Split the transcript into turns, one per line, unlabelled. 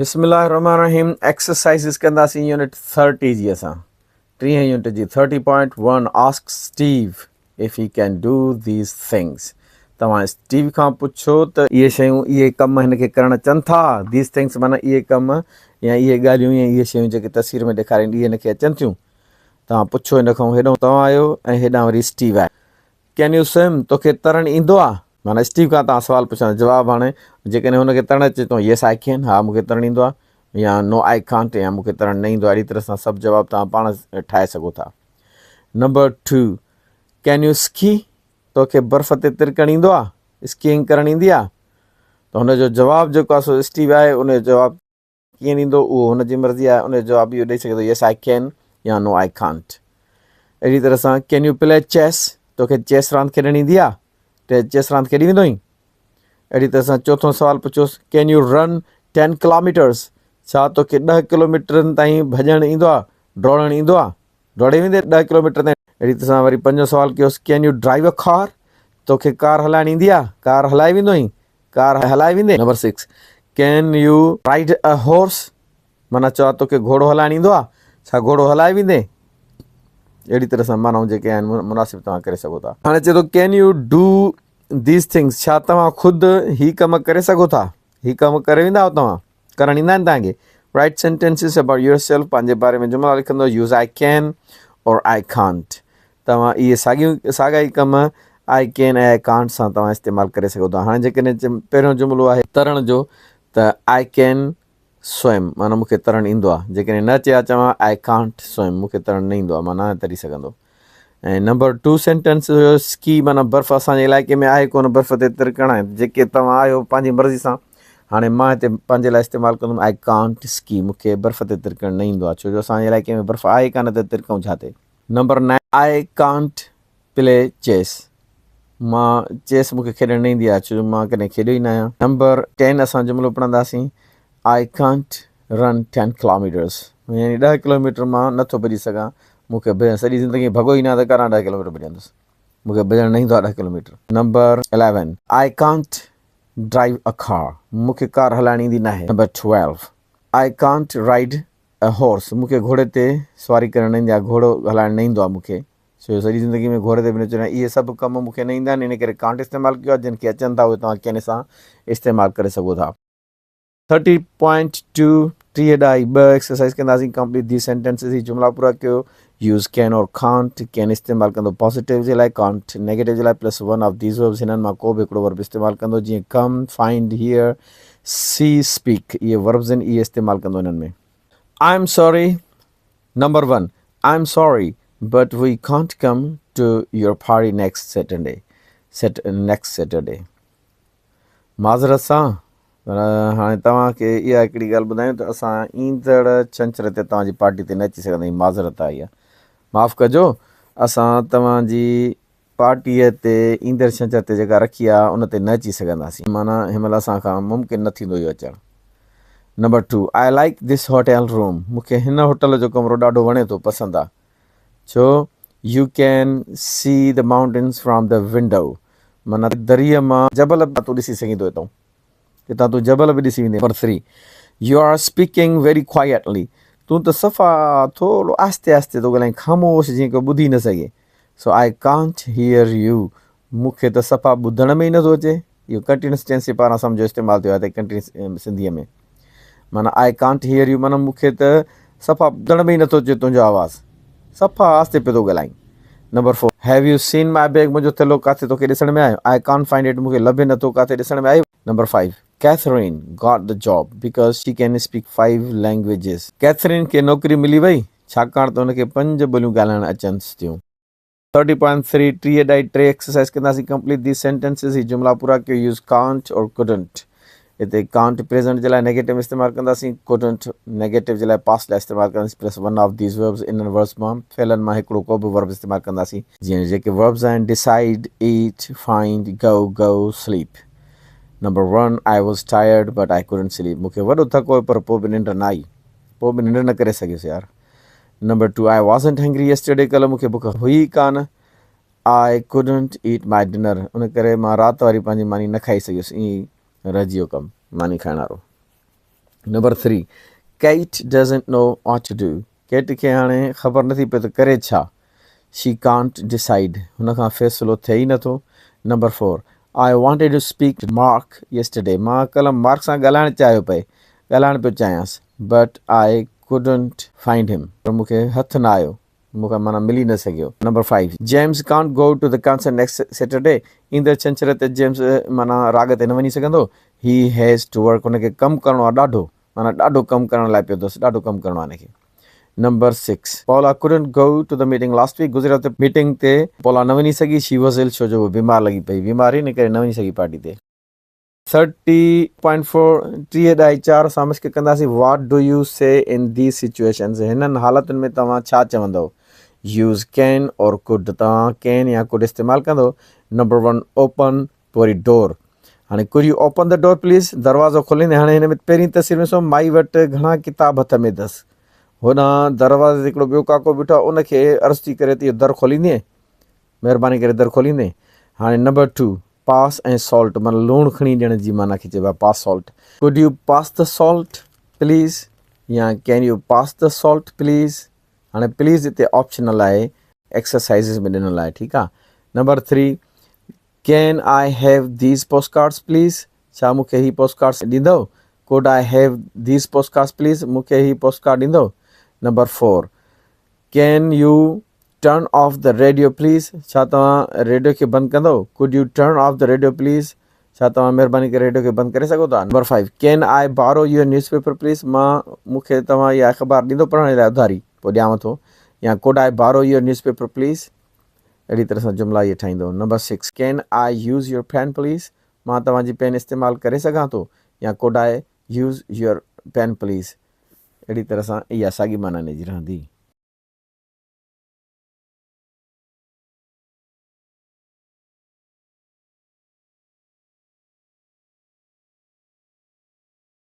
بسم الله الرحمن الرحيم ايڪسرسائيزز ڪنداسين يونٽ 30 جي اسان ٽيهين يونٽ جي 30.1 ask Steve if he can do these things توهان اسٽيو کان پڇو ته اهي شيون اهي ڪم هن کي ڪرڻ اچن ٿا these things معنيٰ اهي ڪم يا اهي ڳالهيون يا اهي شيون جيڪي تصوير ۾ ڏيکارين اهي هن کي اچن ٿيون توهان پڇو هن کان هيڏانهن توهان آهيو ۽ هيڏانهن وري اسٽيو آهي Can you swim? توکي ترڻ ايندو آ؟ معنيٰ اسٽيو کان توهان سوال پڇندا جواب هاڻي جيڪڏهن هن کي ترڻ اچي ٿو Yes I can ها مون کي ترڻ ايندو آ يا No I can't يا مون کي ترڻ نه ايندو آ اهڙي طرح سان سڀ جواب توهان پاڻ ٺاهي سگهو ٿا. Number two Can you ski? توکي برف تي ترڪڻ ايندو آ؟ اسڪيئنگ ڪرڻ ايندي آ؟ ته هن جو جواب جيڪو آ سو اسٽيو آهي ان جو جواب ڪيئن ڏيندو اهو هن جي مرضي آهي ان جو جواب اهو ڏئي سگهي ٿو يس I ڪين يا نو I can't اهڙي طرح سان ڪين يو پلي چيس توکي چيس راند کيڏڻ ايندي آهي ته چيس راند کيڏي ويندو آهين اهڙي طرح سان چوٿون سوال پڇوس can you run ten kilometres ڇا توکي ڏهه ڪلوميٽرن تائين ڀڄڻ ايندو آهي ڊوڙڻ ايندو آهي ڊوڙي ويندي ڏهه ڪلوميٽر تائين اهڙي طرح سان وري پنجون سوال ڪيوس ڪين يو ڊرائيو ا ڪار توکي ڪار هلائڻ ايندي آهي ڪار هلائي ويندو آهين ڪار هلائي ويندين؟ Number six, can you ride a horse? معنيٰ ڇا توکي گهوڙو هلائڻ ايندو آهي؟ ڇا گهوڙو هلائي ويندين؟ اهڙي طرح سان معنائون جيڪي آهن مناسب توهان ڪري سگهو ٿا. هاڻي چئي ٿو can you do these things? ڇا توهان خود هي ڪم ڪري سگهو ٿا؟ هي ڪم ڪري ويندا آهيو توهان؟ ڪرڻ ايندا آهن توهان کي؟ Write sentences about yourself پنهنجي باري ۾ جملا لکندو use I can or I can't توهان اهي ساڳيون ساڳا ئي ڪم I ڪين ۽ I can't سان توهان استعمال ڪري سگهو ٿا هاڻي جيڪڏهن پهريون جملو آهي ترڻ جو ته I ڪين سوئم معنيٰ مون کي ترڻ ايندو آهي جيڪڏهن نه اچي ها چوان I can't سوئم مون کي ترڻ نه ايندو آهي مان ناهيان تري سگهندو ۽ نمبر ٽو سينٽنس هيو اسڪي معنيٰ برف اسان جي علائقي ۾ آهي ڪونه برف تي ترڪڻ آهي جيڪي توهان آهيو پنهنجي مرضي سان هاڻي مان هتي پنهنجي لاء استعمال ڪندم I can't ski مون کي برف تي ترڪڻ نه ايندو آهي ڇو جو اسان جي علائقي ۾ برف آهي ڪانه ته ترڪون ڇا تي number nine I can't play chess مان چيس مون کي کيڏڻ نه ايندي آهي ڇو جو مان ڪڏهن کيڏيو ئي نه آهيان نمبر ٽين اسان جملو پڙهنداسين I can't run ten kilometres يعني ڏهه ڪلوميٽر مان نٿو ڀڄي سگهان مون کي ڀڄڻ سڄي زندگي ڀڳو ئي نه ته ڪڏهن ڏهه ڪلوميٽر ڀڄندس مون کي ڀڄڻ نه ايندو آهي ڏهه kilometre. Number eleven I can't drive a car مون کي ڪار هلائڻ ايندي ناهي. Number twelve I can't ride a horse مون کي گهوڙي تي سواري ڪرڻ نه ايندي آهي گهوڙو هلائڻ نه ايندو آهي مون کي ڇو جو سڄي زندگي ۾ گهوڙي تي به نه چڙهيو آهيان اهي سڀ ڪم مون کي نه ايندا آهن ان ڪري ڪانٽ استعمال ڪيو آهي جن کي اچن ٿا اهي توهان ڪين سان استعمال ڪري سگهو ٿا. ٿرٽي پوائنٽ ٽو، ٽيهه ڏهائي ٻه، ايڪسرسائز ڪنداسين ڪمپليٽ these sentences هي جملا پورا ڪيو يوز ڪين اور ڪانٽ ڪين استعمال ڪندو پازيٽو جي لاء ڪانٽ نيگيٽو جي لاء plus one of these verbs هنن مان ڪو به هڪڙو ورب استعمال ڪندو جيئن ڪم فائنڊ هيئر سي اسپيڪ اهي وربز آهن اهي استعمال ڪندو هنن ۾. I am sorry number one I am sorry but we can't come to your party next Saturday next Saturday معذرت سان پر هاڻي توهان کي اها هڪڙي ڳالهه ٻڌايون ته اسان ايندڙ ڇنڇر تي توهان جي پارٽي تي نه اچي سگهنداسين معذرت آهي اها معاف ڪجو اسان توهان جي پارٽيء تي ايندڙ ڇنڇر تي جيڪا رکي آهي ان تي نه اچي سگهنداسين معنيٰ هن مهل اسان کان ممڪن نه ٿيندو اهو اچڻ number two I like this hotel room مون کي هن هوٽل جو ڪمرو ڏاڍو وڻي ٿو پسند آهي ڇو you can see the mountains from the window معنيٰ دريء مان جبل به تون ڏسي سگهين ٿو هتان هتان تون جبل به ڏسي ويندين. Number three you are speaking very quietly تون ته صفا ٿورو آهستي آهستي ٿو ڳالهائين خاموش جيئن ڪو ٻڌي نه سگهي سو I can't hair U مون کي ته صفا ٻڌڻ ۾ ئي نٿو اچي اهو ڪنٽينس ٽينس جي پاران سمجهو استعمال ٿيو آهي هتي ڪنٽينس سنڌيء ۾ معنيٰ I can't hair U معنيٰ مون کي ته صفا ٻڌڻ ۾ ئي نٿو اچي تنهنجو آواز صفا آهستي پيو ٿو ڳالهائين number four have you seen my bag منهنجو ٿيلهو ڪاٿي توکي ڏسڻ ۾ آيو I can't find it مون کي لڀي نٿو ڪاٿي ڏسڻ ۾ آيو number five Catherine got the job because she can speak five languages Catherine کي نوڪري ملي وئي ڇاڪاڻ ته هن کي پنج ٻوليون ڳالهائڻ اچنس ٿيون. ٿرٽي پوائنٽ ٿري، ٽيهه ڏهائي ٽي، ايڪسرسائز ڪنداسين ڪمپليٽ these sentences هي جملا پورا ڪيو يوز ڪانٽ اور ڪڊنٽ هتي ڪانٽ پريزنٽ جي لاء نيگيٽو ۾ استعمال ڪنداسين ڪڊنٽ نيگيٽو جي لاء پاسٽ لاء استعمال ڪنداسين plus one of these verbs انهن وربس مان فعلن مان هڪڙو ڪو به ورب استعمال ڪنداسين جيئن جيڪي وربس آهن decide eat find go go sleep number one I was tired but I couldn't sleep مون کي وڏو ٿڪ هو پر پوء به ننڊ نه آئي پوء به ننڊ نه ڪري سگهيس يار number two I wasn't hungry yesterday ڪلهه مون کي بک هئي ئي ڪانه I couldn't eat my dinner ان ڪري مان رات واري پنهنجي ماني نه کائي سگهيس ائين ئي رهجي ويو ڪم ماني کائڻ وارو. Number 3 Kate doesn't know what to do Kate کي هاڻي خبر نٿي پئي ته ڪري ڇا شي ڪانٽ ڊسائيڊ هن کان فيصلو ٿئي ئي نٿو. Number 4 I wanted to speak to Mark yesterday مان ڪلهه مارڪ سان ڳالهائڻ چاهيو پئي ڳالهائڻ پيو چاهيانس بٽ I couldn't find هم پر مون کي هٿ نه آيو مون کان معنيٰ ملي نه سگهيو. Number 5 James can't go to the concert next Saturday ايندڙ ڇنڇر تي جيمز معنيٰ راڳ تي نه وڃي سگهندو هي هيز ٽو ورڪ هن کي ڪم ڪرڻو آهي ڏاڍو معنيٰ ڏاڍو ڪم ڪرڻ لاء پيو اٿس ڏاڍو ڪم ڪرڻو آهي هن کي. Number 6 Paula couldn't go to the meeting last week گذريل هفتي ميٽنگ تي پولا نه وڃي سگهي شي واز ال ڇو جو هوء بيمار لڳي پئي بيمار هئي ان ڪري نه وڃي سگهي پارٽي تي. 30.4 ٽيهه ڏهائي چار سان مشق ڪنداسين what do you say in these situations هنن حالتن ۾ توهان ڇا چوندؤ يوز ڪين اور ڪڊ توهان ڪين يا ڪڊ استعمال ڪندؤ نمبر 1 اوپن پوء وري ڊور هاڻي could you open the door please دروازو کوليندي هاڻي هن ۾ پهرين تصوير ۾ سو مائي وٽ گهڻا ڪتاب هٿ ۾ اٿس هوڏانهن دروازي تي هڪڙو ٻيو ڪاڪو بيٺو آهي ان کي عرض ٿي ڪري ته اهو در کوليندين مهرباني ڪري در کوليندين هاڻي نمبر 2 پاس ۽ سالٽ معنيٰ لوڻ کڻي ڏيڻ جي معنيٰ کي چئبو آهي pass salt could you pass the salt please يا can you pass the salt please هاڻي پليز هتي آپشنل آهي ايڪسرسائزز ۾ ڏنل آهي ٺيڪ آهي number 3 can I have these post cards please ڇا مون کي هي پوسٽ ڪارڊس ڏيندؤ could I have these post cards please مون کي هي پوسٽ ڪارڊ ڏيندؤ number 4 can you turn off the radio please ڇا توهان ريڊيو کي بند ڪندؤ could you turn off the radio please ڇا توهان مهرباني ڪري ريڊيو کي بند ڪري سگهو ٿا number 5 can I borrow your newspaper please مان مون کي توهان اها اخبار ڏيندو پڙهڻ لاء اڌاري پوء ڏيانو ٿو يا could I borrow your newspaper please اهڙي طرح سان جملا اهي ٺاهيندو number 6 can I use your pen please مان توهان جي پين استعمال ڪري سگهان ٿو يا could I use your pen please اهڙي طرح سان اها ساڳي معنيٰ ان جي رهندي.